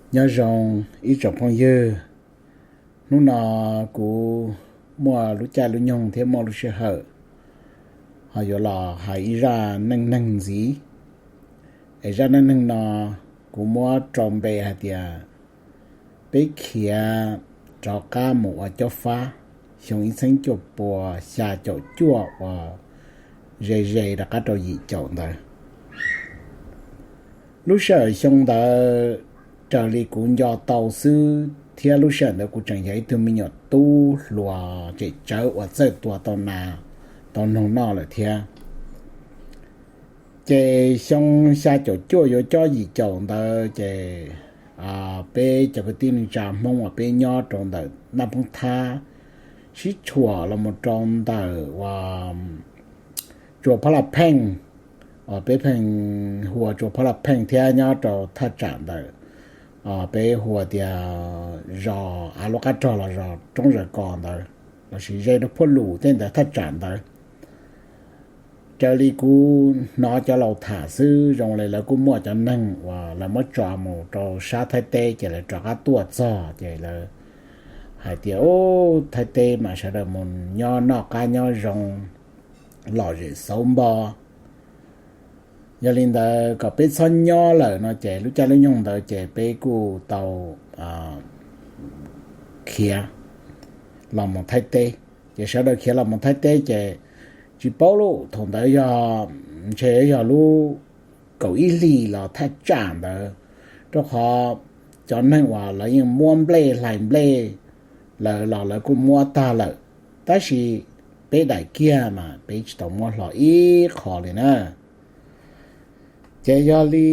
Nyob zoo ib tsoom phooj ywg, hnub no kuv muaj lub caij lub nyoog thiab muaj lub sij hawm ho yuav los hais ib zaj neej neeg ntxiv. Es zaj neej neeg no kuv muab rau npe hais tias peb khiav rov qab mus ua caub fab xyoo ib txhiab cuaj pua xya caum cuaj uas ze ze rov qab rau yim caum ntawd. Lub sij hawm xyoo ntawd raws li kuv nco tau xwb thiab lub sij hawm ntawd kuv tseem yog ib tug me nyuam tub hluas tseem tsawv uas txawj tua tau nas tau noog noj lawm thiab. Ces xyoo xya caum cuaj yuav cob yim caum ntawd ces peb cov kwv tij neej tsa Hmoob uas peb nyob rau ntawm Naj Poob Thab sib tshuam los mus rau ntawm uas Tsua Phab Laj Pheej, peb pheej hu ua Tsua Phab Laj Pheej thiab nyob rau thaj tsam ntawm peb hu ua tias zos av lub qab rog los zos Roob Zawg Kos ntawd, lossis ze rau Phuaj Lus tej ntawd thaj tsam ntawd. Raws li kuv hnov cov laus tham xwb zoo li lawv kuj muaj cov neeg uas lawv muab tso mus rau sab Thaib teb ces lawv rov qab tuaj txog ces lawv hais tias, Ub, Thaib teb mas sawv daws mus nyob noj qab nyob zoo lom zem xauv npo. Yog li ntawd kom peb txhob nyob lawm no ces lub caij lub nyoog ntawd ces peb kuj tau khiav los mus Thaib teb. Ces sawv daws khiav los mus Thaib teb ces tsis paub lauj, thaum ntawd yog, ntshe yog lub kaum ib hlis los thaj tsam ntawd, rau qhov cov neeg uas lawv yeej muab nplej hlais nplej lawv los lawv kuj muab tag lawm, tab sis peb daim kiag mas peb tsis tau muab hlo ib qho li na. Ces yog li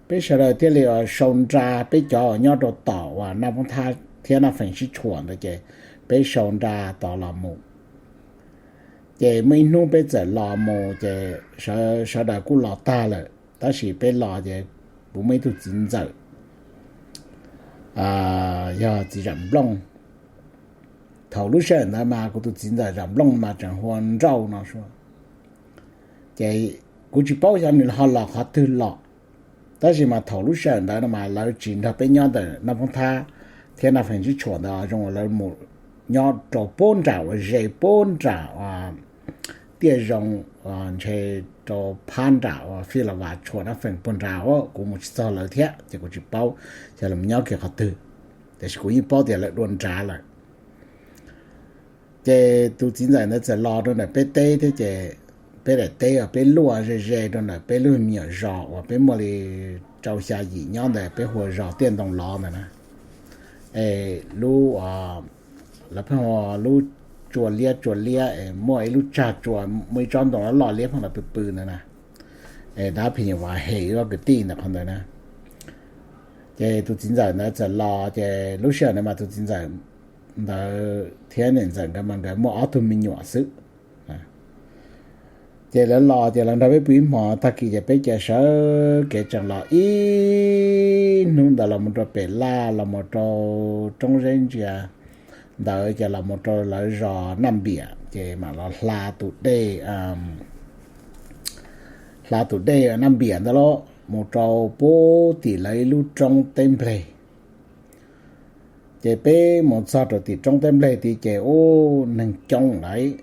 peb sawv daws thiaj li sau nra, peb cov uas nyob rau tom uas Naj Poob Thab thiab Naj Feem sib tshuam ntawd ces peb sau nra tos los mus. Ces muaj ib hnub peb txawm los mus ces sawv daws kuj los tag lawm, tab sis peb los ces kuv muaj ib tug txiv ntxawm, yog txiv Zam Nplooj. Thaum lub sij hawm ntawd mas kuv tus txiv ntxawm Zam Nplooj mas tseem hu ua Nrauj no. Ces kuv tsis paub xyov nws ho los qhov twg los, tab sis mas thaum lub sij hawm ntawd no mas lawv tsis nrog peb nyob ntawm Naj Poob Thab thiab Naj Feem sib tshuam ntawd, zoo lawv mus nyob rau puag nram uas ze puag nram tiaj zoo, ntshe rau phab nram uas Fij Las Vas tshuam Naj Feem puag nrad, kuv mus tsis txog lawv thiab ces kuv tsis paub xyov lawv mus nyob kiag qhov twg, tiam sis kuv yeej paub tias lawv dua nrad lawm. Ces tus txiv ntxawm ntawd txawm los rau ntawm peb teb thiab ces peb daim teb uas peb luaj ze ze rau ntawm peb lub me nyuam zos uas peb muaj li rau xya yim nyob ntawd peb hu ua zos Tiaj Ntoo Lov ntawd na. Es lub, lawv pheej hu ua lub tsua liab tsua liab es muaj ib lub tsag tsua, muaj ib tsob ntoo loj loj liab pheej los pw pw ntawd na. Es dab phim nyuj vais hem ib ob kwv tij ntawm qhov ntawd na. Ces tus txiv ntxawm ntawd txawm los ces lub sij hawm ntawd mas tus txiv ntxawm ntawd thiab niam ntxawm nkawd mas nkawd muaj ob tug me nyuam xwb. Ces lawv los ces lawv nrog peb pw ib hmos, tag kis ces peb cia sawv kev tseem los ib hnub ntawd los mus rau pem laj los mus rau roob zeb ntsia ntawd ces los mus rau lawv zos Naj Npiam ces mam los hla tus dej, hla tus dej Naj Npiam ntawd lauj, mus rau puag tim lawv ib lub roob teb nplej. Ces peb mus txog rau tim roob teb nplej tid ces ub, neeg coob lawm,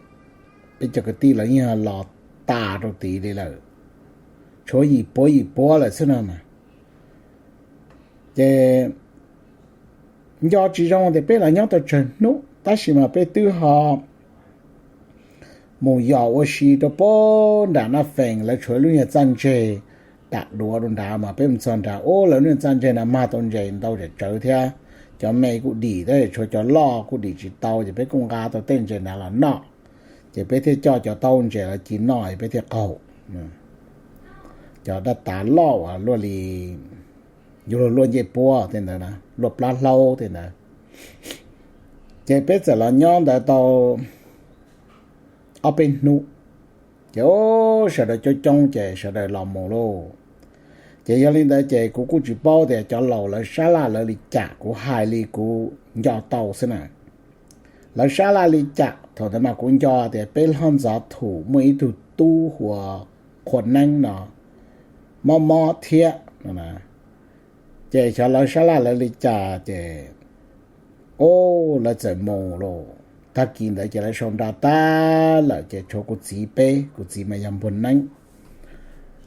peb cov kwv tij los yeej los tas rau tid li lawm, tshuav yim puav yim puav lawm xwb no mas. Ces nco tsis zoo tias peb los nyob tau tsawg hnub, tab sis mas peb twb ho mus yos ua si rau puag nram Naj Feem, lawv tshuav lub niag txaj ntseg dam duav rau nrad mas peb mus txog nrad ub, lawv lub niag txaj ntseg na mag tau ntses ntau tsawv thiab, cov me kuj dim tab sis tshuav cov loj kuj dim tsis tau ces peb kuj nqa tau tej ntses nrad los noj. Ces peb thiaj coj cov taub ntses los ci noj es peb thiaj qaug. Cov dab tav loj uas luaj li, yuav luag luaj ncej puab tej ntawd na, luaj plab hlaub tej ntawd. Ces peb txawm los nyob ntawd tau ob peb hnub, ces sawv daws coob coob ces sawv daws los mus lauj. Ces yog li ntawd ces kuv kuj tsis paub tias cov laus lawv sab laj lawv li cas, kuv hais li kuv nco tau xwb na. Lawv sab laj li cas thaum ntawd mas kuv nco tias peb hlob ntxov thum muaj ib tug tub hu ua Qhua Neeb no, mob mob thiab no na. Ces xyov lawv sab laj lawv li cas ces, o, lawv txawm mus lawm. Tag kis ntawd ces lawv sau nra tag lawm ces tshuav kuv txiv peb, kuv txiv mas yog npua neeb,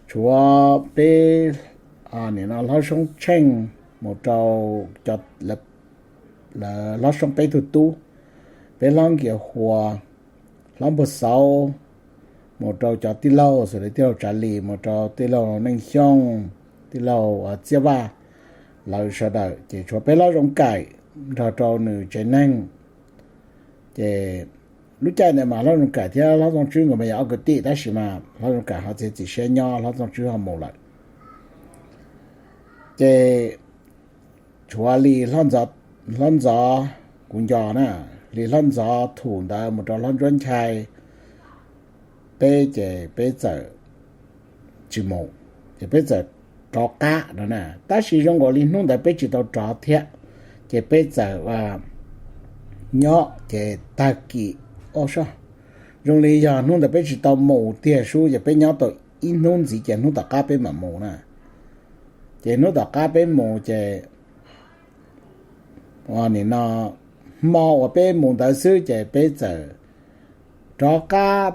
tshuav peb, nim no Hlob Soob Tsheej mus rau, lawv Hlob Soob peb tug tub, peb Hlob Nkias Huas, Hlob Npuag Xauv, mus rau cov tij laug xws li tij laug Tsav Lis, mus rau tij laug Neej Xyooj, tij laug Txiaj Vaj, lawv sawv daws ces tshuav peb Hlob Zoov Kaim nrog rau nws tsev neeg. Ces lub caij ntawd mas Hlob Zoov Kaim thiab Hlob Txooj Tswb nkawd mas yog ob kwv tij tab sis mas Hlob Zoov Kaim ho txiav txim siab nyob, Hlob Txooj Tswb ho mus lawm. Ces tshuav li Hlob Ntxov, kuv nco na, li Hlob Ntxov Thum ntawd mus rau Hlob Ntsuab Nchai, peb ces peb txawm tsis mus, ces peb txawm rov qab no na. Tab sis zoo nkaus li hnub ntawd peb tsis tau rov thiab, ces peb txawm nyob ces tag kis, o, zoo li yog hnub ntawd peb tsis tau mus tiag sub, ces peb nyob tau ib hnub ntxiv ces hnub tom qab peb mam mus na. Ces hnub tom qab peb mus ces nim no hmo uas peb mus ntawd xwb ces peb txawm rov qab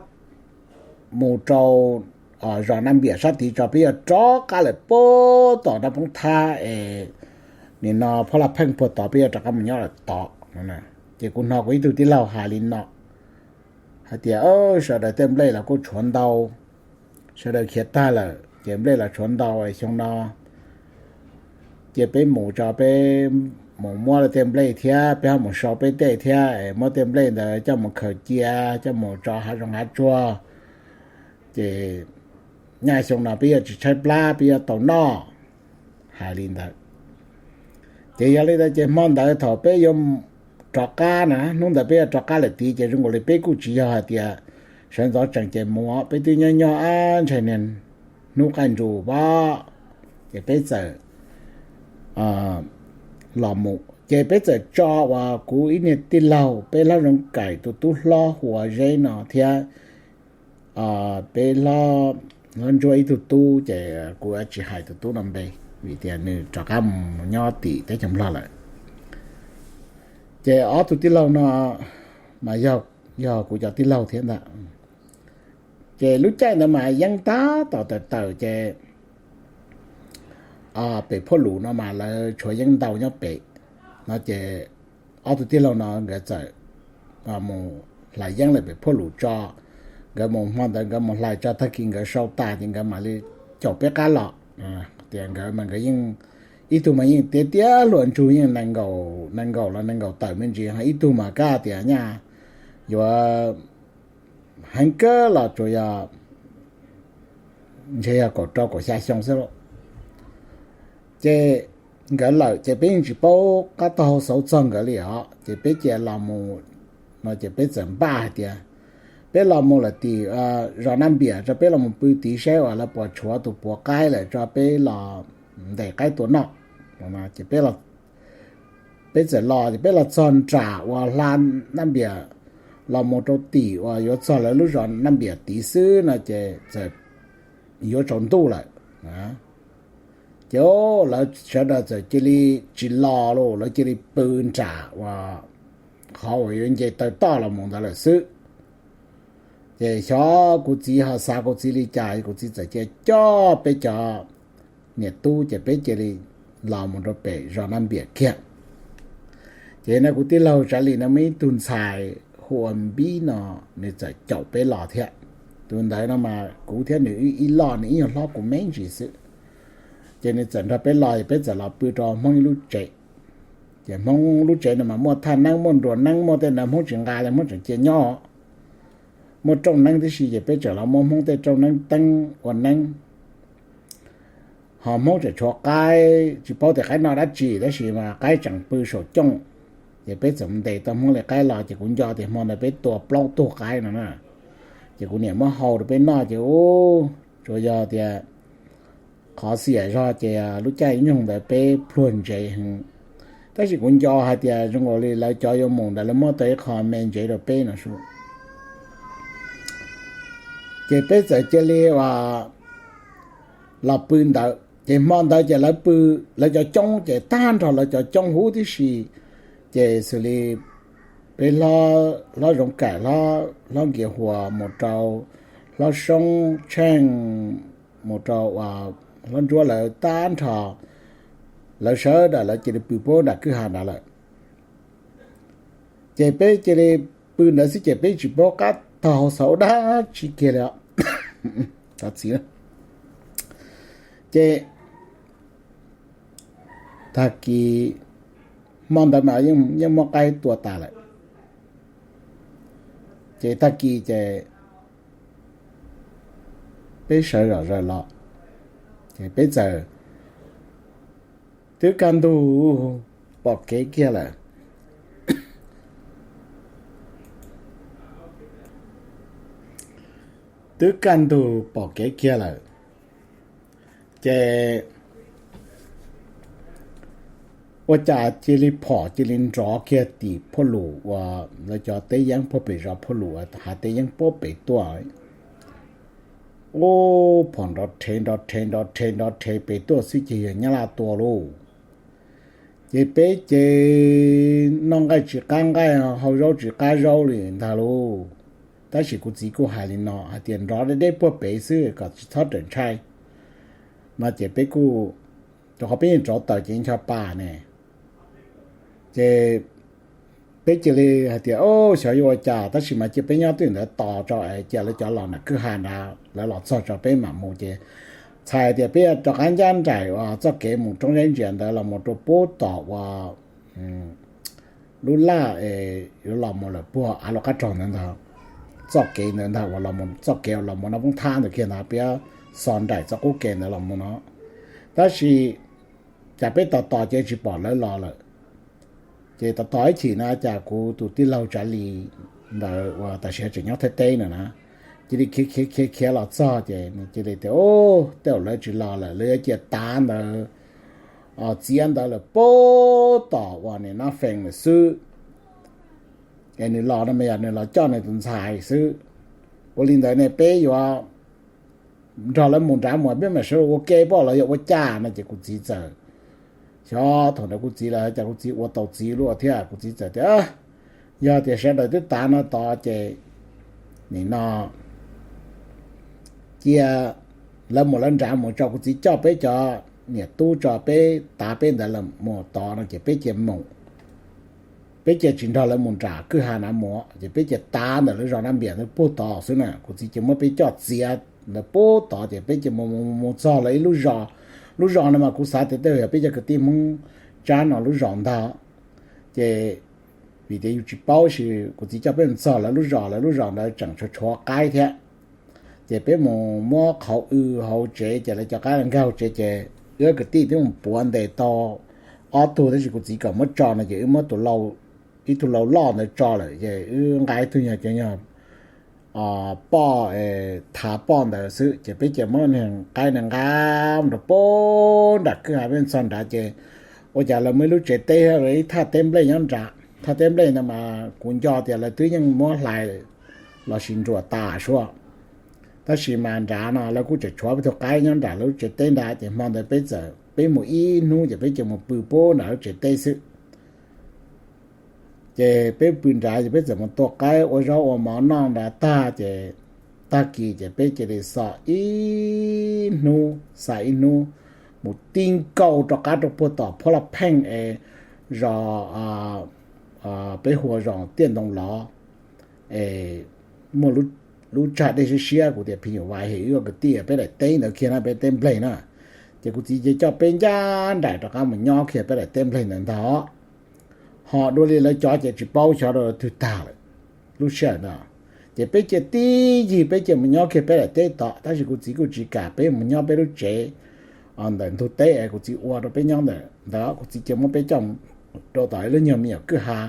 mus rau zos Naj Npiam sab tid tso, peb yuav rov qab lawm puag tom Naj Poob Thab es nim no Phob Laj Pheej puag tod, peb yuav rov qab mus nyob lawm tod. Ces kuv hnov kuv ib tug tij laug hais li no hais tias, sawv daws tej nplej los kuj tshuav ntau, sawv daws khiav tag lawm ces nplej los tshuav ntau, xyoo no cia peb mus tso, peb mus muab lawv tej nplej thiab peb ho mus sau peb tej thiab, muab tej nplej ntawd coj mus khaws cia, coj mus tso hav zoov hav tsuag, ces nyaj xyoo no peb yuav tsis tshaib plab, peb yuav tau noj. Hais li ntawd. Ces yog li ntawd ces hmo ntawd thaum peb yuav rov qab na, hnub ntawd peb yuav rov qab lawm tid ces zoo nkaus li peb kuj tsis yog hais tias sawv ntxov tsees ces mus, peb twb nyob nyob ab ntshe niag hnub qaij nrus pab, ces peb txawm los mus, ces peb txawm tso uas kuv ib niag tij laug, peb Hlob Zoov Kaim tus tub hlob Huas Zeb no thiab peb Hlob Ntsuab ib tug tub, ces kuv tsis hais tus tub no npe vim tias nws rov qab mus nyob tim teb chaws Nplog lawm. Ces ob tug tij laug no mas yog kuv cov tij laug thiab ntag. Ces lub caij ntawd mas yeeb tab tom tawm tawm ces pem Phuaj Lus no mas lawv tshuav yeeb ntau nyob pem no ces ob tug tij laug no nkawd txawm mus hlais yeeb lawm pem Phuaj Lus tso. Nkawd mus hmo ntawd nkawd mus hlais tso, tag kis nkawd sau tas ces nkawd mam li caum peb qab los. Tias nkawd mas nkawd yeej, ib tug mas yeej tiav tiav hluas ntsug, yeej nees nkaum los nees nkaum tawm me ntsis, ho ib tug mas kab tias nyaj yuav heev kawg los tsuas yog ntshe yog kaum rau kaum xya xyoo xwb lauj. Ces nkawd lawm ces peb yeej tsis paub qab taug hau xauv txog nkawd li os, ces peb cia los mus no ces peb txawm npaj hais tias peb los mus lawm tim zos Naj Npiam tso, peb los mus pw tid saib uas lawv puas tshuav tus puav qaib lawm tso peb los ntes qaib tua noj. Ces peb txawm los ces peb los txog nram uas hla Naj Npiam los mus rau tim uas yuav txog lawv lub zos Naj Npiam tid xwb no ces txawm yuav tsaus ntuj lawm. Ces lawv sawv daws txawm cia li tsis los lauj, lawv cia li pw nram uas qhov uas yuav nce taw toj los mus ntawd lawm xwb. Ces xyov kuv txiv ho xav kuv txiv li cas, kuv txiv txawm cia coj peb cov niam tub ces peb cia li los mus rau pem zos Naj Npiam kiag. Ces no kuv tij laug Tsav Lis no muaj ib tug ntxhais hu ua Npib no, nws txawm caum peb los thiab. Tus ntawd no mas kuv thiab nws ib loj, nws ib nyuag hlob kuv me ntsis xwb. Ces nws txawm nrog peb los, peb txawm los pw rau Hmoob ib lub tsev. Ces Hmoob lub tsev no mas muaj thaj neeb, muaj nruas neeb, muaj tej ntawd Hmoob tsis nqa li, Hmoob tseem cia nyob. Muaj rooj neeb tib si ces peb txawm los muab Hmoob tej rooj neeb teeb ua neeb. Ho Hmoob tseem tshuav qaib, tsis paub tias qaib noj dab tsi tab sis mas qaib tseem pw saum cooj. Ces peb txawm ntes tau Hmoob li qaib los ces kuv nco tias hmo ntawd peb tua plaub tug qaib no na. Ces kuv niam muab hau rau peb noj ces u, tsuas yog tias qhov xiam zog ces lub caij nyoog ntawd peb pluag ntsev heev. Tab sis kuv nco hais tias zoo nkaus li lawv cov yuav mus ntawd lawv muab tau ib qho me ntsev rau peb no sub. Ces peb txawm cia li uas los pw ntawd. Ces hmo ntawd ces lawv pw, lawv cov coob ces tag nrho lawv cov coob huv tib si, ces xws li peb hlob Zoov Kaim, hlob Nkias Huas mus rau hlob Soob Tsheej, mus rau hlob Ntsuab lawv tag nrho, lawv sawv daws lawv cia li pw puag nram kwj ha nrad lawm. Ces peb cia li pw ntawd xwb ces peb tsis paub qab taug hauv xov ua dab tsi kiag li. Ces tag kis, hmo ntawd mas yeej muab qaib tua tas lawm. Ces tag kis ces peb sawv zom zaws los, ces peb txawm, twb kaj ntug pom kev kiag lawm. Twb kaj ntug pom kev kiag lawm, ces ua cas cia li phom cia li nrov kiag tim phauj lus uas lawv cov teb yeeb puag pem zos, phauj lus uas hav teb yeeb puag pem tuaj. Ub, phom nrov rhe nrov rhe nrov rhe nrov rhe pem tuaj xwb ces yog Nyab Laj tua lauj. Ces peb ces noj nqaij tsis qab nqaij, haus zaub tsis qab zaub li ntag lauj. Tab sis kuv txiv kuj hais li no hais tias nrov deb deb puag pem xwb kom tsis txhob rawm ntshai no ces peb kuj, rau qhov peb yeej rauv taws ces ncho pa ne. Ces peb cia li hais tias, o, xyov yuav ua cas, tab sis mas cia peb nyob twj ywm ntawd tos tso es cia lawv cov los nram kwj ha nrad, lawv los txog tso peb mam mus. Ces txhais tias peb yuav rov qab ncaj nraim uas txoj kev mus Roob Zeb Ntsia ntawd los mus rau puag tom uas lub laj es yuav los mus lawm puag av lub qab rog ntawd ntag. Txoj kev ntawd ntag uas los mus, txoj kev uas los mus Naj Poob Thab ntawd kiag ntag, peb xo nraim txoj qub kev ntawd los mus no. Tab sis cas peb tos tos ces tsis pom lawv los lawm. Ces tos tos ib chim na cas kuv tus tij laug Tsav Lis ntawd uas tam sim tseem nyob Thaib teb no na, cia li khiav khiav khiav khiav los txog ces nws cia li tias, o, tej zaum lawv tsis los lawm, lawv yuav cia tav ntawd, txiav ntawd lawm puag tom uas nim no feem lawm xwb. Es nws los no mas yog nws los coj nws tus ntxhais xwb. Ua li ntawd ne peb yuav nrog lawv mus nrad mus, peb mam sawv ua ke pom lawv yuav ua cas no. Ces kuv txiv txawm, xyov thaum ntawd kuv txiv los cas kuv txiv ua tau txiv luaj thiab, kuv txiv txawm tias, yog tias sawv daws twb tav no tod ces nim no cia lawv mus lawv nrad mus tso, kuv txiv coj peb cov niam tub tso, peb tav peb ntawd los mus tod no ces peb cia mus. Peb cia tsis nrog lawv mus nram kwj ha nrad mus, ces peb cia tav ntawm lawv zos Naj Npias ntawd puag tod xwb na. Kuv txiv cia muab peb coj txiav ntawd puag tod ces peb cia mus mus mus txog lawv ib lub zos, lub zos no mas kuv xav tias tej zaum yog peb cov kwv tij Hmoob Tsab no lub zos ntag. Ces vim tias yus tsis paub, sis kuv txiv coj peb mus txog lawv lub zos, lawv lub zos ntawd tseem tshuav tshuav qaib thiab. Ces peb mus muab qhauv w hauv tsev, ces lawv cov qaib nkag hauv tsev, ces wb kwv tij twb mus puav ntes tau ob tug, tab sis kuv txiv kom muab tso no ces wb muab tus lau, ib tug lau loj ntawd tso lawm, ces wb nqa ib tug nyuag cov nyuag poj, thav poj ntawd xwb, ces peb cia muab niag qaib nqa rau puag nram kwj ha. Peb txog nrad ces ua cas lawv muaj ib lub tsev teb, ib thaj teb nplej nyob nrad. Thaj teb nplej ntawd mas kuv nco tias lawv twb yeej muab hlais lossis nruam tas suab, tab sis mas nrad no lawv kuj tseem tshuav peb tug qaib nyob nram lub tsev teb nrad. Ces hmo ntawd peb txawm, peb mus ib hnub ces peb cia mus pw puag nram lub tsev teb xwb. Ces peb pw nrad ces peb txawm mus tua qaib ua zaub ua mov noj nrad tag ces tag kis ces peb cia li xo ib hnub, xa ib hnub mus ti nkaus rov qab rau puag tom Phuab Laj Pheej es zos, peb hu ua zos Tiaj Ntoo Lov, es muaj lub tsag dej siab siab, kuv tias phim nyuj vais hem wb ua kwv tij peb daim teb ntawd kiag na, peb teb nplej na. Ces kuv txiv ces coj peb ncaj nraim rov qab mus nyob kiag peb daim teb nplej ntawd ntag. Ho dua li lawv cov ces tsis paub xyov rau twg tag lawm lub sij hawm ntawd. Ces peb cia tib yig peb cia mus nyob kiag peb daim teb tod, tab sis kuv txiv kuj tsis kam peb mus nyob peb lub tsev ntawm ntug teb es kuv txiv ua rau peb nyob ntawm ntawd. Kuv txiv cia muab peb coj rau tom ib lub nyuag me nyuam kwj ha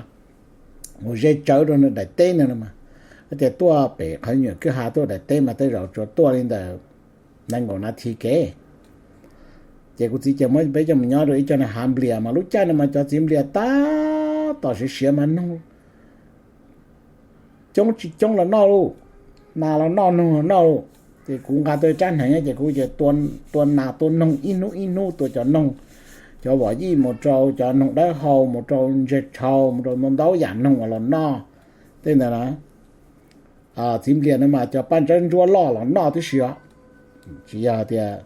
mus ze tsawv rau nws daim teb ntawd no mas, tias tuaj pem qhov me nyuam kwj ha tuaj daim teb mas tej zaum tsuas tuaj li ntawm nees nkaum nas this kev. Ces kuv txiv cia muab peb coj mus nyob rau ib co niag hav nplias, mas lub caij no mas cov txiv nplias tab tom siav siav mas noog coob tsis coob los noj lauj, nas los noj, noog los noj lauj. Ces kuv nqa tau rab hneev ces kuv ces tua nas tua noog ib hnub ib hnub, tua cov noog, cov vom yij mus rau cov noog dawb hau, mus rau ntseg tshau, mus rau ntau ntau yam noog uas los noj. Tej ntawd na, txiv nplias no mas cov paj ntsawb ntsuab loj los noj tib si os. Tsis yog tias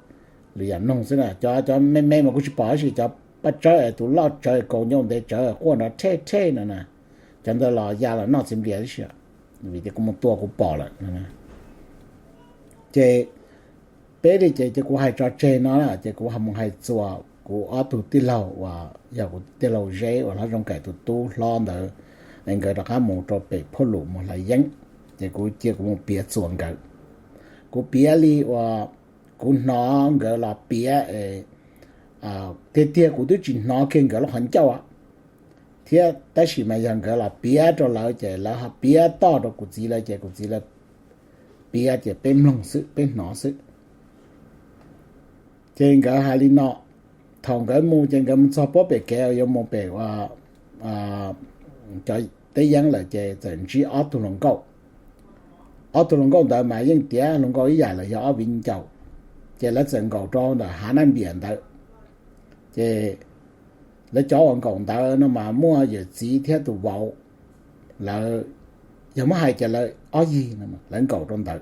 lwm yam noog xwb na, cov cov me me mas kuv tsis pom tab sis cov paj tsawb es tus loj tsawv kaus ncauj ntev tsawv quaj nrov rhej rhej no na, cov ntawd los ya los noj txiv nplias tib si, vim tias kuv mus tua kuv pom lawm. Ces peb li ces ces kuv hais tso tseg no na, ces kuv ho mus hais txuas kuv ob tug tij laug uas yog kuv tij laug Zeb uas hlob Zoo Kaim tus tub hlob ntawd, es nkawd rov qab mus rau pem Phoj Lum mus hlais yeeb, ces kuv cia kuv mus piav txuas nkawd. Kuv piav li uas kuv hnov nkawd los piav, tiag tiag kuv twb tsis hnov kiag nkawd lub qhov ncauj thiab, tab sis mas yog nkawd los piav rau lawv ces lawv ho piav toj rau kuv txiv lawv ces kuv txiv lawv piav ces peb mloog xwb, peb hnov xwb. Ces nkawd hais li no, thaum nkawd mus ces nkawd mus txog puag pem kev uas yuav mus pem cov teb yeeb lawm ces txawm ntsib ob tug hluas nkauj. Ob tug hluas nkauj ntawd mas yeej tiav hluas nkauj ib yam lawm, yog ob viv ncaus. Ces lawv txawm nkaum rau ntawm hav Naj Npiam ntawd. Ces lawv cov uas nkaum ntawd no mas muaj yawm txiv thiab tus vauv, lawv yog muab hais ces lawv ob yig no lawv nkaum rau ntawd.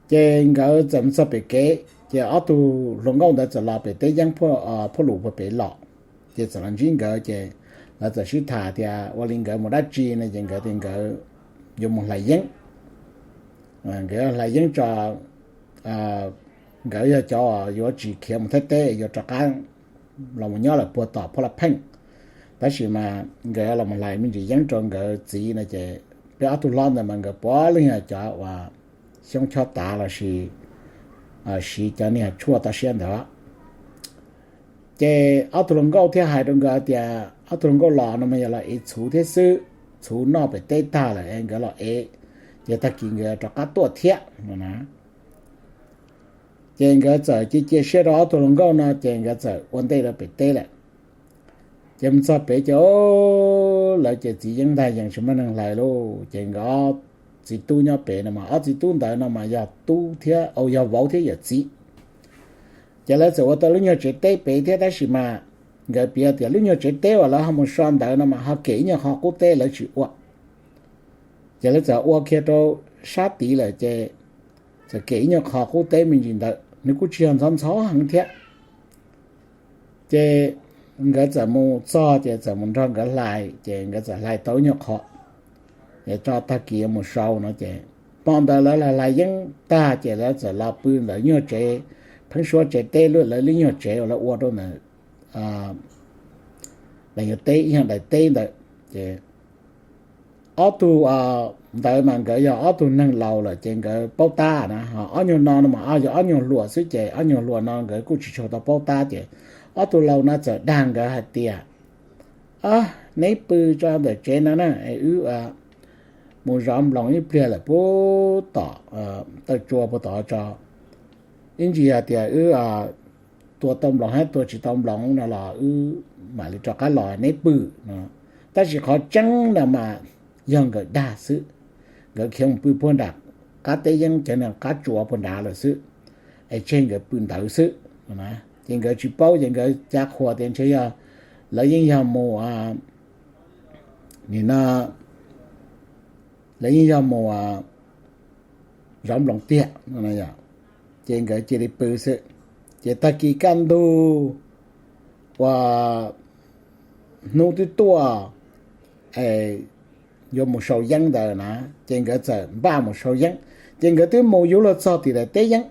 Ces nkawd txawm mus txog pem kev ces ob tug hluas nkauj ntawd txawm los pem teb yeeb Phoj Lum puag pem los. Ces txawm los ntsib nkawd ces lawv txawm sib tham tias ua li nkawd mus dab tsi no ces nkawd tias nkawd yuav mus hlais yeeb. Nkawd hlais yeeb tso, nkawd yog cov yuav tsis khiav mus Thaib teb, yuav rov qab los mus nyob lawm puag tom Phoj Laj Pheej. Tab sis mas nkawd los mus hlais me ntsis yeeb rau nkawd txiv no ces peb ob tug hlob ntawd mas nkawd puav leej yog cov uas xyoob chob tav los sis siv cov niag tshuaj toj siab ntawd. Ces ob tug hluas nkauj thiaj hais rau nkawd tias ob tug hluas nkauj los no mas yog los ev txhuv thiab xwb, txhuv noj pem teb tag lawm es nkawd los ev, ces tag kis nkawd rov qab tuaj thiab no na. Ces nkawd txawm cia cia siab rau ob tug hluas nkauj no ces nkawd txawm ua ntej rau pem teb lawm. Ces mus txog pem ces lawv ces txiv yeeb ntag yees tsis muaj neeg hlais lauj. Ces nkawd ob txiv tub nyob pem no mas ob txiv tub ntawd no mas yog tub thiab, yog vauv thiab yawm txiv. Ces lawv txawm ua tau lub nyuag tsev teb pem thiab tab sis mas nkawd piav tias lub nyuag tsev teb uas lawv ho mus so ntawd no mas ho kem ib nyuag qho qub teb lawv tsis ua. Ces lawv txawm ua kiag rau sab tid lawm ces txawm kem ib nyuag qho qub teb me ntsis ntawd, nws kuj tsis yog ntxhov ntxhov heev thiab. Ces nkawd txawm mus txog ces txawm mus nrog nkawd hlais, ces nkawd txawm hlais tau ib nyuag qho, es tso tag kis yuav mus sau no ces hmo ntawd lawv hlais yeeb tag ces lawv txawm los pw ntawm nyuag tsev pheeb suab tsev teb, lawv lub nyuag tsev uas lawv ua rau ntawm daim teb, ib yam daim teb ntawd. Ces ob tug ntawd mas nkawd yog ob tug neeg laus lawm ces nkawd paub tab na, ho ob nyuag no no mas yog ob nyuag hluas xwb ces ob nyuag hluas no nkawd kuj tsis tshua tau paub tab ces ob tug laus no txawm dag nkawd hais tias, neb pw tso ntawm tsev no na, wb mus zov nploos ib pliag lawm puag tom taw tsua puag tod tso, ib ntsis hais tias wb tua tau nploos thiab tua tsis tau nploos no los wb mam li rov qab los neb pw no. Tab sis qhov tseeb no mas yog nkawd dag xwb, nkawd khiav mus pw puag nram qab teb yeeb cov niag qab tsuas puag nrad lawm xwb, es tseg nkawd pw ntawd xwb. Ces nkawd tsis paub ces nkawd cav qhuas tias ntshe yog lawv yeej yog mus, nim no lawv yeej yog mus zov nploos tiag. Ces nkawd cia li pw xwb. Ces tag kis kaj ntug uas hnub twb tuaj yuav mus sau yeeb ntawd na, ces nkawd txawm npaj mus sau yeeb. Ces nkawd twb mus yuav luag txog tim daim teb yeeb,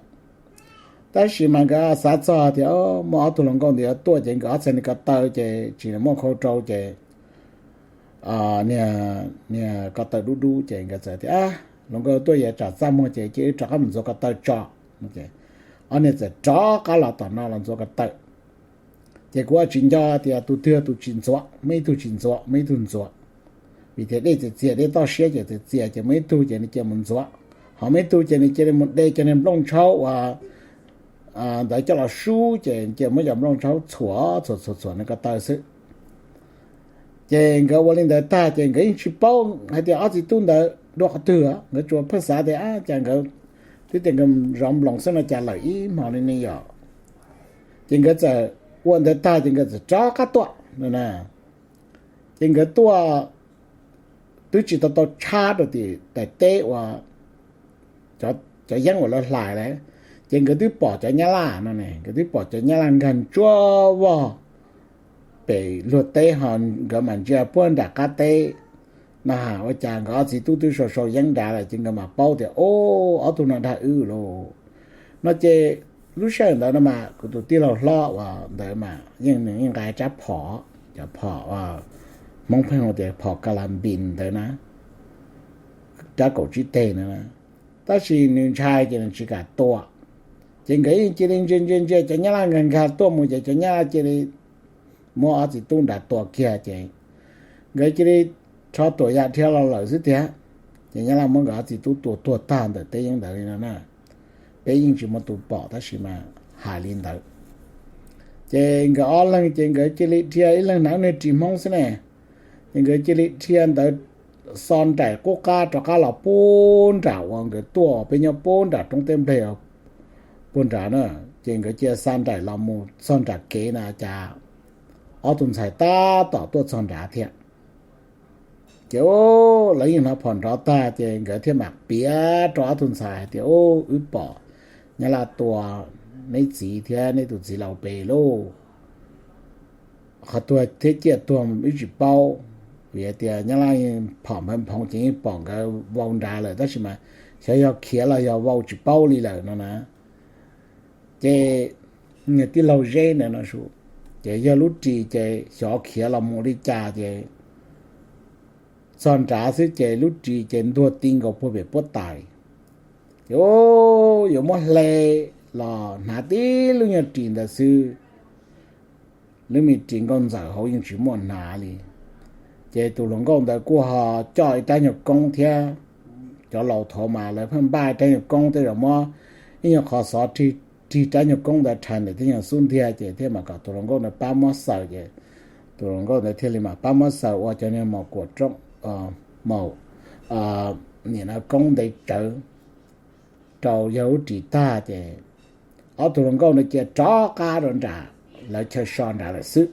tab sis mas nkawd xav txog tias muaj ob tug hluas nkauj ntawd yuav tuaj ces nkawd ob txhais niag ko taw ces tsis muaj khau rau ces niag ko taw dub dub ces nkawd txawm tias hluas nkauj tuaj yuav tsam txaj muag ces cia wb rov qab mus ntxuav ko taw tso. Ob niag txawm rov qab los tom no los ntxuav ko taw. Ces kuv tsis nco tias tus twg tus tsis ntxuav, muaj ib tug tsis ntxuav, muaj ib tug ntxuav, vim tias dej txias txias, dej toj siab ces txias txias ces muaj ib tug ces nws cia mus ntxuav, ho muaj ib tug ces nws cia li mus de cov niag nplooj tshaub uas ntawd coj los sub ces cia muab cov nplooj tshaub txhuam txhuam txhuam nws ko taw xwb. Ces nkawd ua li ntawd tag ces nkawd yeej tsis paub hais tias ob txiv tub ntawd dua qhov twg, nkawd tsuas pheej xav tias cas nkawd Twb tias nkawd zov nploos xwb no cas lawm ib hmo li ne yom. Ces nkawd txawm ua ntawd tag ces nkawd txawm rov qab tuaj no na. Ces nkawd tuaj twb tsis tau tau tshab rau tim daim teb uas cov yeeb uas lawv hlais lawm, ces nkawd twb pom cov nyab laj no ne, nkawd twb pom cov nyab laj nkag ntsuab vog pem luag teb ho nkawd mam ntsia puag nram qab teb no ha, ua cas nkawd ob txiv tub twb sau sau yeeb nrad lawm ces nkawd mam paub tias, o, ob tug no dag wb lauj. No ces lub sij hawm ntawd no mas kuv tus tij laug hlob uas ntawd mas yeej nws yeej nqa rab phom, cov phom, Hmoob pheej hu tias phom ka la npis ntawd na, rab kaum tsib teg ntawd na, tab sis nws ntshai ces nws tsis kam tua. Ces nkawd yeej cia li ntsia ntsia ntsia cov nyab laj nkag nkag tuaj mus ces cov nyab laj cia li muab ob txiv tub nrad tua kiag ces nkawd cia li rho tuam yam dhia los lawm xwb tiag. Ces nyab laj muab nkawd ob txiv tub tua tuag tag ntawm teb yeeb ntawd li no na. Peb yeej tsis muaj tus pom tab sis mas hais li ntawd. Ces nkawd ob leeg ces nkawd cia li dhia, ib leeg hnav niag ris Hmoob xwb ne, ces nkawd cia li dhia ntawd xo nraim qub qab rov qab los puag nram uas nkawd tuaj, peb nyob puag nram roob teb nplej puag nrad na. Ces nkawd cia li xa nraim los mus txog nram kev na cas ob tug ntxhais tab tom tuaj txog nrad thiab. Ces lawv yeej hnov phom nrov tag ces nkawd thiaj mam piav rau ob tug ntxhais hais tias, wb pom nyab laj tua neb txiv thiab neb tus txiv laus pem lauj. Qhov tuag thiab ciaj tuag wb tsis paub, vim hais tias nyab laj phom nphav nphoov ces yeej pom nkawd vau nrad lawm tab sis mas xyov yog khiav los yog vau tsis paub li lawm no na. Ces nws tij laug Zeb ntawd no su, ces yog lub ris ces xyov khiav los mus li cas ces txog nrad xwb ces lub ris ces ntuag ti nkaus puag pem puab tais. Ces yuav muab hle los hnav tib lub nyuag ris ntawd xwb, lub me ris nkauj ntxawm hauv yeej tsis muaj hnav li. Ces tus hluas nkauj ntawd kuj ho coj ib rab nyuag koob thiab. Cov laus thaud mas lawv pheej npaj ib rab nyuag koob, tej zaum muab ib nyuag qhov xov rig rab nyuag koob ntawd rhais ntawm tej nyuag xub ntiag ces thiaj mam kom tus hluas nkauj ntawd pab muab xaws ces tus hluas nkauj ntawd thiaj li mam pab muab xaws ua cov niag maum kuam roob, maum, nim no koob ntev tsawv rau yawg lub ris tag ces ob tug hluas nkauj ntawd cia rov qab rau nram lawv chaw so nrad lawm xwb.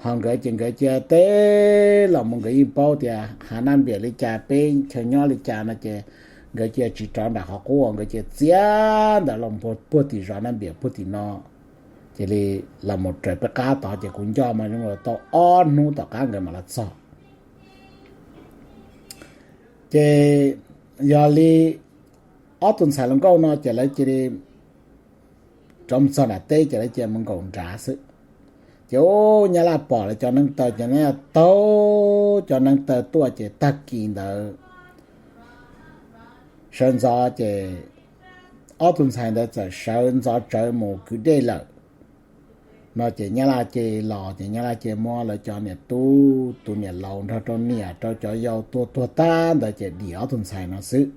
Ho nkawd ces nkawd cia teb los mus nkawd yeej paub tias hav Naj Npiam li cas peb chaw nyob li cas no ces nkawd cia tsis rov nram qhov qub, nkawd cia txiav ntawd los puag tim zos Naj Npiam puag tim no. Cia li los mus raws peb qab tod ces kuv nco mas zoo tau ob hnub tom qab nkawd mam los txog. Ces yog li ob tug ntxhais hluas nkauj no ces lawv cia li rov mus txog nram teb ces lawv cia mus nkaum nrad xwb. Ces ub, nyab laj pom lawv cov neev taw ces nyab laj taug cov neev taw tuaj ces tag kis ntawd sawv ntxov ces ob tug ntxhais ntawd txawm sawv ntxov tsawv mus kwv dej lawm no ces nyab laj cia li los ces nyab laj cia li muab lawv cov niam tub, tus niam laus nrog rau niam rau cov yau tua tuag tag ntawd ces dim ob tug ntxhais no xwb.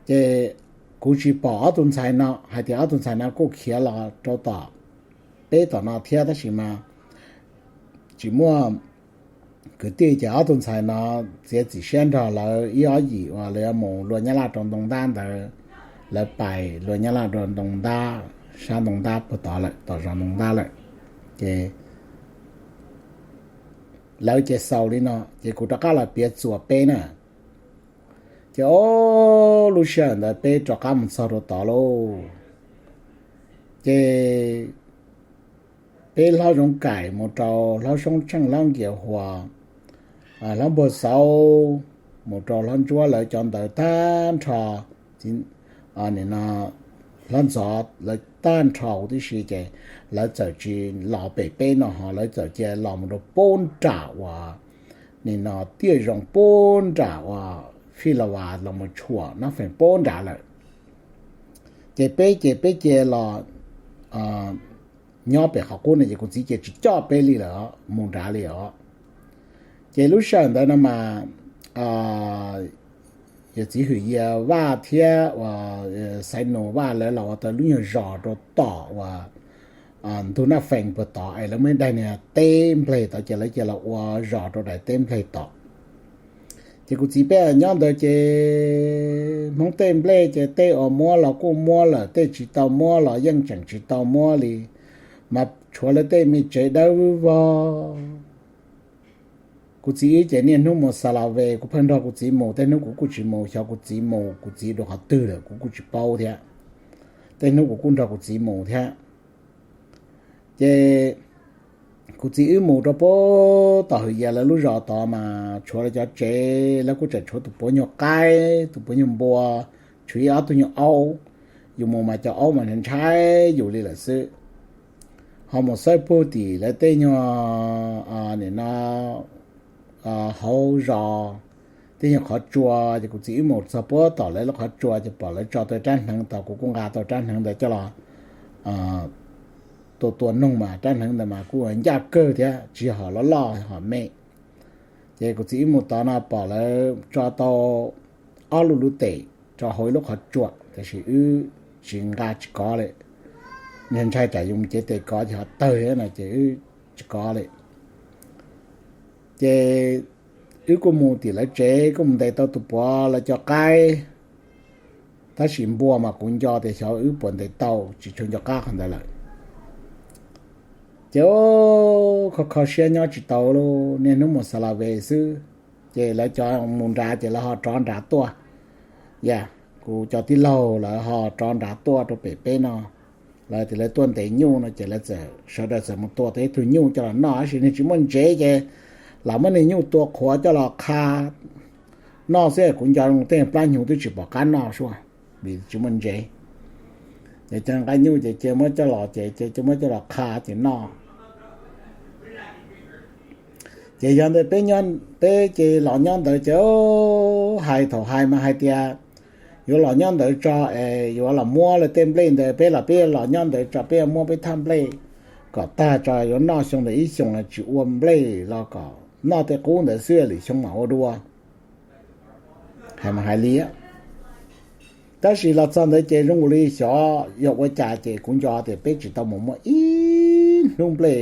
Ces kuv tsis pom ob tug ntxhais no, hais tias ob tug ntxhais no kuj khiav los rau tom peb tom no thiab tab sis mas tsis muaj kwv tij ces ob tug ntxhais no txiav txim siab nrog lawv ib ob yim uas lawv yuav mus luag nyab laj rau ntoo ntab ntawd, lawv pais luag nyab laj rau ntoo ntab, sab ntoo ntab puag tod lawm, tom zos ntoo ntab lawm. Ces lawv ces xaus li no ces kuv rov qab los piav txuas peb na. Ces ob, lub sij hawm ntawd peb rov qab mus txog rau tod lauj. Ces peb hlob Zoov Kaim mus rau hlob Soob Tsheej, hlob Nkias Huas, hlob Npuag Xauv, mus rau hlob Ntsuab lawv cov ntawd tag nrho, nim no hlob Ntxov lawv tag nrho huv tib si ces lawv txawm tsis los pem peb no ho lawv txawm cia los mus rau puag nram uas nim no Tiaj Zoo puag nram uas Fij La Vas los mus tshuam Nab Fees puag nrad lawm. Ces peb ces peb cia los nyob pem qhov qub no ces kuv txiv cia tsis coj peb li lawm os, mus nrad li os. Ces lub sij hawm ntawd no mas yawm txiv Hwm Yia Vaj thiab uas Xaiv Nus Vaj lawv los ua tau lub nyuag zos rau tom uas ntug Naj Fees puag tod es lawv muaj ib daim niag teb nplej tod ces lawv cia los ua zos rau daim teb nplej tod. Ces kuv txiv peb nyob ntawd ces Hmoob tej nplej ces tej uas muab los kuj muab lawm, tej tsis tau muab los yeej tseem tsis tau muab li, mas tshuav lawv tej me tsev dawb vog. Kuv txiv wb ces niaj hnub mus xa la ve, kuv pheej nrog kuv txiv mus, tej hnub kuv kuj tsis mus, xyov kuv txiv mus kuv txiv dua qhov twg lawm kuv kuj tsis paub thiab. Tej hnub kuv kuj nrog kuv txiv mus thiab. Ces kuv txiv wb mus rau puag tom Hwm Yas lawv lub zos tod mas tshuav lawv cov tsev, lawv kuj tseem tshuav tus puav nyuag qaib, tus puav nyuag npua, tshuav ib ob tug nyuag aub. Yus mus mas cov aub mas ntshai yus li lawm xwb. Ho mus xawb puag tim lawv tej nyuag, nim no, hauv zos, tej nyuag qhov tsua, ces kuv txiv wb mus txog puag tom lawv lub qhov tsua ces pom lawv tso tau rab hneev tod, kuv kuj nqa tau rab hneev ntawd coj los tua tua noog mas rab hneev ntawd mas kuj ncaj kawg thiab, tsis yog hom loj loj hom me. Ces kuv txiv wb mus tod no pom lawv tso tau ob lub lub tes rau hauv ib lub qhov tsua, tiam sis wb tsis nqa tsis kov li. Ntshai tsam yus mus cev tes kov ces ho tawg no ces wb tsis kov li. Ces wb kuj mus tim lawv tsev, kuj mus ntes tau tus puav lawv cov qaib, tab sis npua mas kuv nco tias xyov wb puas ntes tau, tsis tshua nco qab qhov ntawd lawm. Ces kho kho siab nyob tsis tau li, niaj hnub mus xa la ve xwb. Ces lawv cov mus nrad ces lawv ho rov nrad tuaj. Yog kuv cov tij laug lawv ho rov nrad tuaj rau pem peb no, lawv tias lawv tuaj ntes nyuj no ces lawv txawm sawv daws txawm mus tua tau ib tug nyuj coj los noj, tab sis nws tsis muaj ntsev ces lam muab nws nyuj tua qhuav coj los qha noj xwb. Kuv nco tej plab hnyuv twb tsis pom qab noj sua, vim tsis muaj ntsev. Ces cov nqa nyuj ces cia muab coj los, ces cia muab coj los qha ces noj. Ces yog ntawd peb ces los nyob ntawd ces hais thaum hais mas hais tias yuav los nyob ntawd tso es yuav los muab lawv tej nplej ntawd, peb los peb los nyob ntawd tso peb yuav muab peb thaj nplej kom tag tso yuav noj xyoo ntawd ib xyoos, tsis ua nplej los kom noj tej qub ntawd xwb lwm xyoo mam ua dua. Hais mas hais li, tab sis los txog ntawd ces zoo nkaus li xyov yog ua cas ces kuv nco tias peb tsis tau mus muab ib hnub nplej,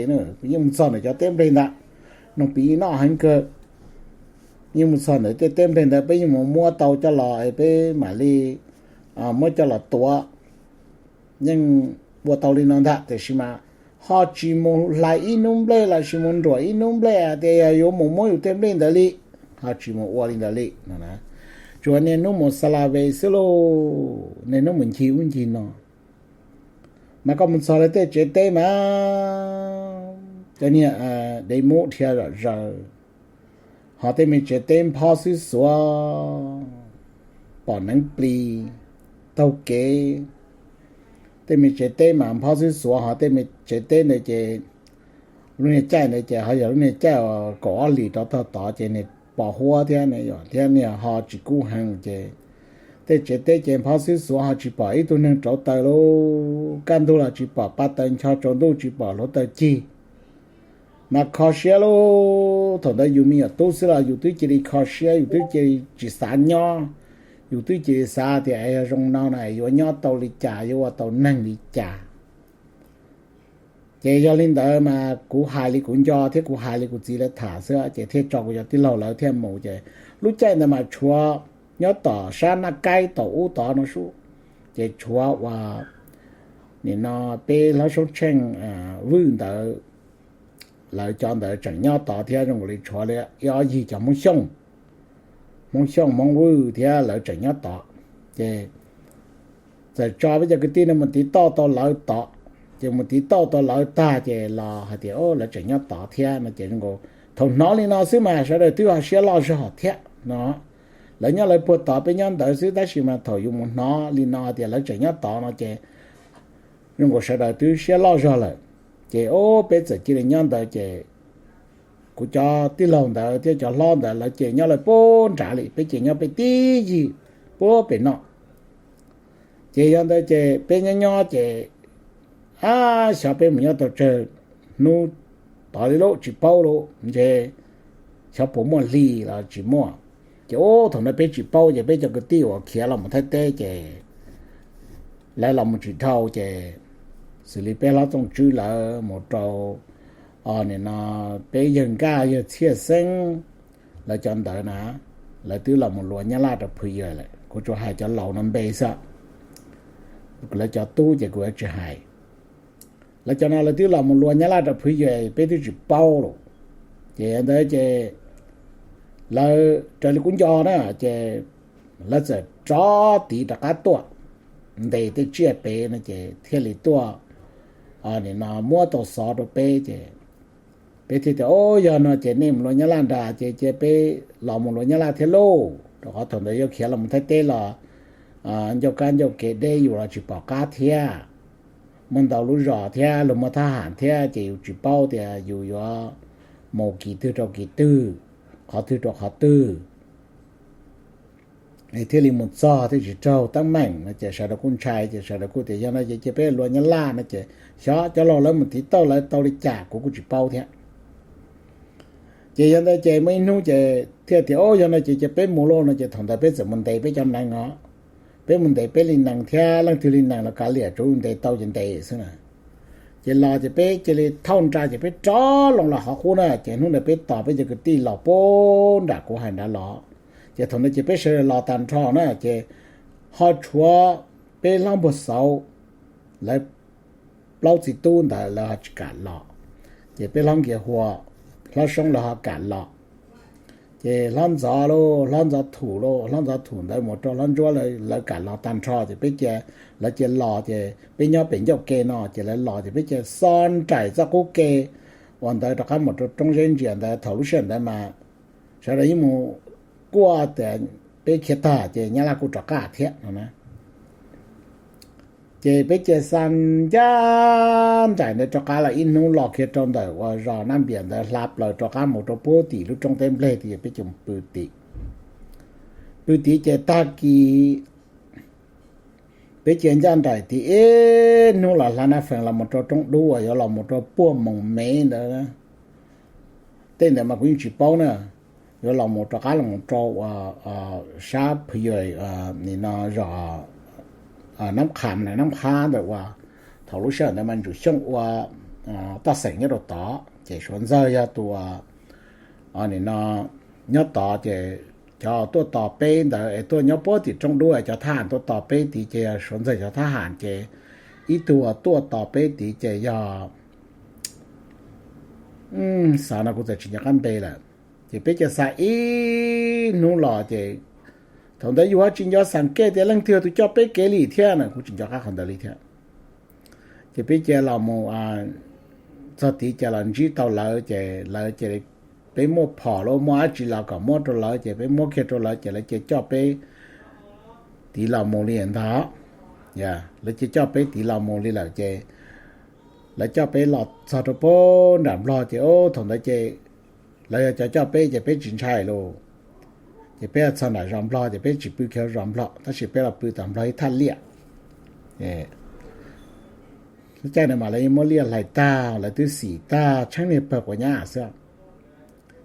yeej mus txog ntawm cov teb nplej ntawd, noog piv noj heev kawg. Yeej mus txog ntawm tej teb nplej ntawd peb yeej mus muab tau coj los peb mam li muab coj los tuav. Yeej ua tau li no ntag, tiam sis mas ho tsis mus hlais ib hnub nplej los sis mus nruam ib hnub nplej tias yog yuav mus muab yus tej nplej ntawd li, ho tsis mus ua li ntawd li. Tsuas niaj hnub mus xa la ve xwb lauj, niaj hnub mus ncig ub ncig no. Mas koj mus txog lawv tej tsev teb mas cov niag dev mub dhia zom zaws, ho tej me tsev teb nphob xwb xuav, pom neev plis taug kev. Tej me tsev teb mas nphob xwb xuav, ho tej me tsev teb ntawd ces lub niag caij ntawd ces ho yog lub niag caij kaum ob hlis rov tog tod ces niag pos huab thiab, thiab niag ho tsis kub heev ces tej tsev teb ces nphob xwb xuav ho tsis pom ib tug neeg rauv taws lauj, kaj ntug los tsis pom pa taws ncho, tsaus ntuj tsis pom hluav taws cig. Mas kho siab lauj, thaum ntawd yus me nyuam tub xwb los yus twb cia li kho siab, yus twb cia li tsis xav nyob, yus twb cia li xav tias yog zoo no na yuav nyob tau li cas, yuav ua tau neeg li cas. Ces yog li ntawd mas kuv hais li kuv nco thiab kuv hais li kuv txiv lawv tham xwb ces thiaj tso kuv cov tij laug lawv thiaj mus. Ces lub caij ntawd mas tshuav nyob tom sab Naj Kaib tom ub tod no sub, ces tshuav uas nim no peb hlob Soob Tsheej Vwj ntawd, lawv cov ntawd tseem nyob tod thiab, zoo nkaus li tshuav li ib ob yig cov Hmoob Xyooj, Hmoob Xyooj Hmoob Vwj thiab lawv tseem nyob tod. Ces txawm tso peb cov kwv tij no mus tiv tauj tau lawv tod. Ces mus tiv tauj tau lawv tag ces los hais tias lawv tseem nyob tod thiab no ces zoo nkaus thaum hnov li no xwb mas sawv daws twb ho siab loj zog thiab no. Lawv nyob lawv puag tod, peb nyob ntawd xwb, tab sis mas thaum yus mus hnov li no tias lawv tseem nyob tod no ces zoo nkaus sawv daws twb siab loj zog lawm. Ces o, peb txawm cia li nyob ntawd ces kuv cov tij laug ntawd thiab cov hlob ntawd lawv ces nyob lawv puag nrad li, peb ces nyob peb tib yig puag pem no. Ces yog ntawd ces peb nyob nyob ces, ab, xyov peb mus nyob tau tsawg hnub tod li lauj, tsis paub lauj, ntshe xyov puas muaj hli los tsis muaj. Ces ub, thaum ntawd peb tsis paub ces peb cov kwv tij uas khiav los mus Thaib teb ces lawv los mus tsis dhau ces xws li peb hlob Txooj Tswb lawv mus rau, o, nim no peb yawg Nkaj yawg Txhiaj Xeeb lawv cov ntawd na, lawv twb los mus luas Nyab Laj rau Phwv Yawm lawm. Kuv tsuas hais cov laus no npe xwb, lawv cov tub ces kuv yuav tsis hais. Lawv cov no lawv twb los mus luas Nyab Laj rau Phwv Yawm, peb twb tsis paub lawm. Ces ntawd ces lawv raws li kuv nco na, ces lawv txawm rov tiv rov qab tuaj ntes tej tsiaj pem no ces thiaj li tuaj, nim no muab tau xov rau peb ces peb thiaj tias, Au, yog no ces nej mus luas Nyab Laj nrad ces cia peb los mus luas Nyab Laj thiab lauj, rau qhov thaum ntawd yuav khiav los mus Thaib teb los ncauj kab ncauj kev deb yus los tsis pom qab thiab. Muaj ntau lub zos thiab luag muaj thab ham thiab ces yus tsis paub tias yus yuav mus kis twg rau kis twg, qhov twg rau qhov twg, es thiaj li mus txog thiaj tsis raug teeb meem no ces sawv daws kuj ntshai ces sawv daws kuj tias, Yog no ces cia peb luas Nyab Laj no ces xyov cov laus lawv mus tiv tauj lawv tau li cas kuv kuj tsis paub thiab. Ces yog ntawd ces muaj ib hnub ces thiaj tias, Au, yog no ces cia peb mus lauj no ces thaum ntawd peb txawm mus ntes peb cov nees os. Peb mus ntes peb li nees thiab leej twg li nees los kav liam, tsuav ntes tau ces ntes xwb na. Ces los ces peb cia li thauj nra ces peb rov loo los qhov qub na ces hnub ntawd peb tos peb cov kwv tij los puag nram kuv hais nrad los. Ces thaum ntawd ces peb sawv daws los tag nrho na ces ho tshuav peb hlob Npuag Xauv lawv plaub txiv tub ntawd lawv ho tsis kam los. Ces peb hlob Nkias Hua, hlob Soob lawv ho kam los. Ces hlob Ntxov lauj, hlob Ntxov Thum lauj, hlob Ntxov Thum ntawd mus rau hlob Ntsuab lawv kam los tag nrho ces peb cia, lawv cia los ces peb nyob pem ncauj ke no ces lawv los ces peb cia xo nraim txoj qub ke uas ntawd rov qab mus rau roob Zeb Ntsia ntawd. Thaum lub sij hawm ntawd mas sawv daws yeej mus kuaj tias peb khiav tag ces Nyab Laj kuj rov qab thiab no na. Ces peb cia xa ncaj nraim ntawd rov qab los ib hnub los kiag rau ntawm uas zos Nab Npias ntawd hla plaws rov qab mus rau puag tim lub roob teb nplej tid, peb cia pw tim, pw tid ces tag kis peb cia ncaj nraim tid ib hnub los hla Nab Fees los mus rau roob dub uas yuav los mus rau puag Moos Mev ntawd. Tej ntawd mas kuv yeej tsis paub na, yuav los mus rov qab los mus rau uas sab Phwv Yawm, nim no zos Nab Qham, Nab Qhab ntawd uas thaum lub sij hawm ntawd mas Ntsuam Xyooj ua taj xeem nyob rau tod ces Suav Ntxawg yog tus nim no nyob tod ces cov tuaj tos peb ntawd es tuaj nyob puag tim roob dub es cov thab ham tuaj tos peb tid ces yog Suav Ntxawg cov thab ham ces ib tug uas tuaj tos peb tid ces yog, xav no kuv txawm tsis nco qab npe lawm. Ces peb cia xa ib hnub los ces thaum ntawd yus ho tsis nco xam kej tias leej twg tus coj peb kev li thiab na, kuv tsis nco qab qhov ntawd li thiab. Ces peb cia los mus txog tid ces los ntsib tau lawv ces lawv ces peb muaj phom los muaj dab tsi los kom muab rau lawv ces peb muab kiag rau lawv ces lawv cia coj peb tiv los mus li ntag. Lawv cia coj peb tiv los mus li lawm ces lawv coj peb los txog rau puag nram Nplog ces thaum ntawd ces lawv yog cov coj peb ces peb tsis ntshai lauj. Ces peb txog nram zos Nplog ces peb tsis pw kiag zos Nplog tab sis peb los pw tom Nplog ib thaj liaj. Lub caij ntawd mas lawv yeej muab liaj hlais tag, lawv twb xim tag tsheeb niag pawg quav nyab xwb.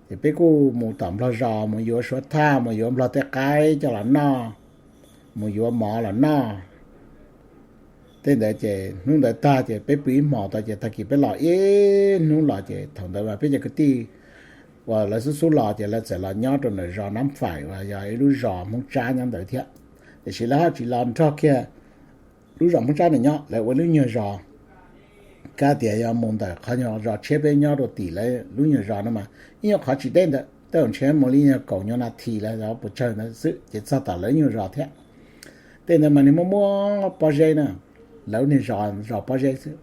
Ces peb kuj mus tom Nplog zos mus yuav suav thaj, mus yuav Nplog tej qaib coj los noj, mus yuav mov los noj. Tej ntawd ces hnub ntawd tag ces peb pw ib hmos tau ces tag kis peb los ib hnub los ces thaum ntawd mas peb cov kwv tij uas lawv xub xub los ces lawv txawm los nyob rau ntawm zos Nab Faim uas yog ib lub zos Hmoob Tsab nyob ntawd thiab. Tiam sis lawv ho tsis los nrog kiag lub zos Hmoob Tsab ntawd nyob, lawv ua lub nyuag zos. Kav tias yog mus ntawm qhov nyuag zos tshiab peb nyob rau tim lawv lub nyuag zos no mas ib nyuag qhov tsis deb ntawd, tej zaum ntshe mus li nyuag kaum nyuag nas this los yog puas tsawg ntawd xwb ces txog tom lawv nyuag zos thiab. Tej ntawd mas nws muaj muaj pob zeb na, lawv niag zos zos pob zeb xwb.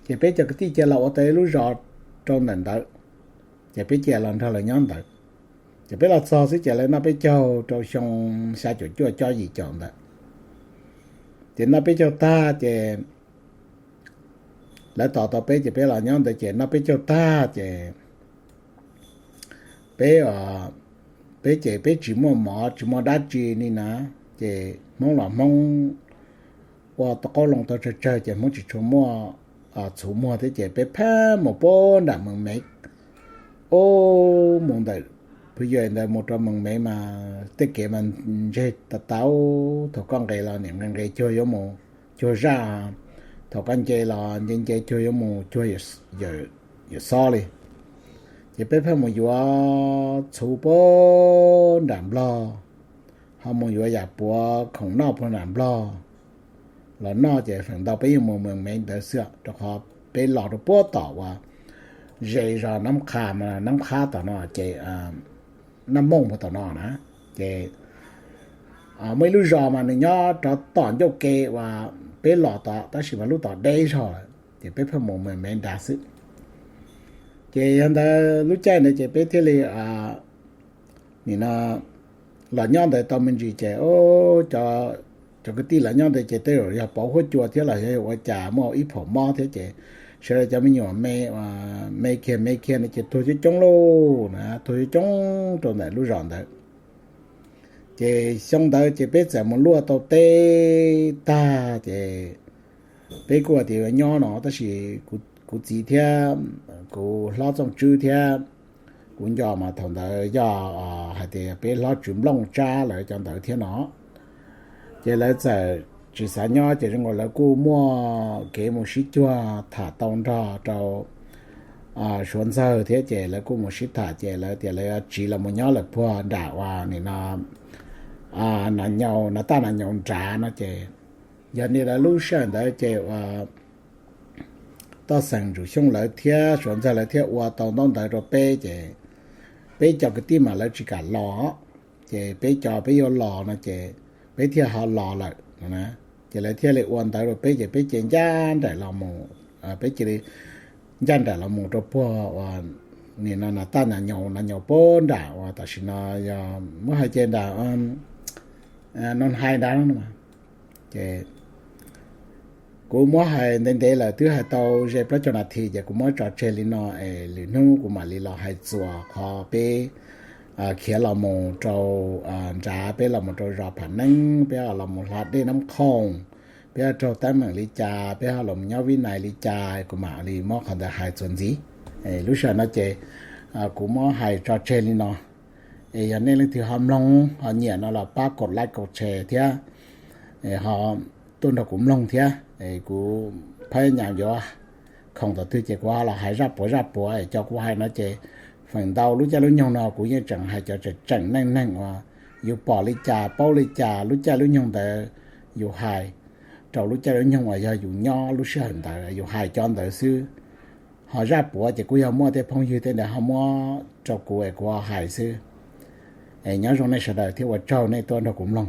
Ces peb cov kwv tij cia los ua tau ib lub zos rau ntawm ntawd, ces peb cia los nrog lawv nyob ntawd. Ces peb los txog xwb ces lawv noj peb caug rau xyoo xya caum cuaj cob yim caum ntawd. Ces noj peb caug tag ces lawv tos tau peb ces peb los nyob ntawd ces noj peb caug tag ces peb, peb ces peb tsis muaj mov tsis muaj dab tsi li na, ces Hmoob los Hmoob ua tau qoob loo tau tsawg tsawg ces Hmoob tsis tshua muaj txhuv muag thiab ces peb pheej mus puag nram Mees Mev. Ub, mus ntawm Phu Yawm ntawd mus rau Mees Mev mas tej kev mas ntseg tas tas, thaum koj nqes los niam nqes nqes cuag yuav mus cuag zaj, thaum koj nce los nce nce cuag yuav mus cuag yawm xob li. Ces peb pheej mus yuav txhuv puag nram Nplog, ho mus yuav yam puav khoom noj puag nram Nplog los noj, ces feem ntau peb yeej mus mees mev ntawd xwb, rau qhov peb los rau puag tom uas ze zos Nab Qha, Nab Qha tom no ces Nab Mooj puag tom no na. Ces muaj ib lub zos mas nws nyob rov tom ncauj ke uas peb los tom, tab sis mas lub tom deb zog lawm, ces peb pheej mus mees mev nrad xwb. Ces yog ntawd lub caij ntawd ces peb thiaj li nim no los nyob ntawd tau me ntsis ces cov kwv tij los nyob ntawd ces tej zaum yog pauv huab cua thiab los yog ua cas muaj ib phaum mob thiab ces sawv daws cov me nyuam me, me kiag me kiag no ces tuag coob coob lauj na, tuag coob coob rau ntawm lub zos ntawd. Ces xyoo ntawd ces peb txawm mus luaj tau teb tag ces peb kuj tias yuav nyob no, tab sis kuv txiv thiab kuv hlob Txooj Tswb thiab kuv nco mas thaum ntawd yog hais tias peb hlob Tswv Nplooj Tsab lawv cov ntawd thiab no. Ces lawv txawm tsis xav nyob ces zoo nkaus lawv kuj muaj kev mus sib cuag tham tau nrog rau Suav Ntxawg thiab ces lawv kuj mus sib tham ces lawv tias lawv yuav tsiv los mus nyob lawm puag nram uas nim no Nas Nyaus, Nas Taj Nas Nyaus nrad no ces yog li lawv lub sij hawm ntawd ces uas Toj Xeem Ntsuam Xyooj lawv thiab Suav Ntxawg lawv thiaj ua tau ntaub ntawv rau peb ces peb cov kwv tij mas lawv tsis kam los, ces peb cov peb yuav los no ces peb thiaj ho los lawm no na. Ces lawv thiaj li ua ntawv rau peb ces peb cia ncaj nraim los mus, peb cia li ncaj nraim los mus rau puag uas nim no Nas Taj Nas Nyaus, Nas Nyaus puag nram uas tam sim no yog muab hais ces nram Noo Hais nrad no. Ces kuv muab hais ntev ntev lawm, twb hais tau ze plaub caug nas this ces kuv muab tso tseg li no es lwm hnub kuv mam li los hais txuas qhov peb khiav los mus rau nrad, peb los mus rau zos Pham Neeb, peb los mus hla dej Nab Khooj, peb ho raug teeb meem li cas, peb ho los nyob Vib Nais li cas, kuv mam li muab qhov ntawd hais txuas ntxiv. Lub sij hawm no ces kuv muab hais tso tseg li no. Es yog nej leej twg ho mloog ho nyiam no los pab kaum like kaum share thiab ho tuaj nrog kuv mloog thiab. Kuv phab nyas yuav khoom tom twg ces kuv ho los hais zaj puav zaj puav es cov kuv hais no ces feem ntau lub caij lub nyoog no kuv yeej tseem hais cov tseem tseem neej neeg uas yus pom li cas paub li cas lub caij lub nyoog ntawd yus hais rau lub caij lub nyoog uas yog yus nyob lub sij hawm ntawd yus hais cov ntawd xwb. Ho zaj puav ces kuj yog muaj tej phooj ywg tej ntawd ho muab rau kuv es kuv ho hais xwb. Es nyob zoo nej sawv daws thiab ua tsaug nej tuaj nrog kuv mloog.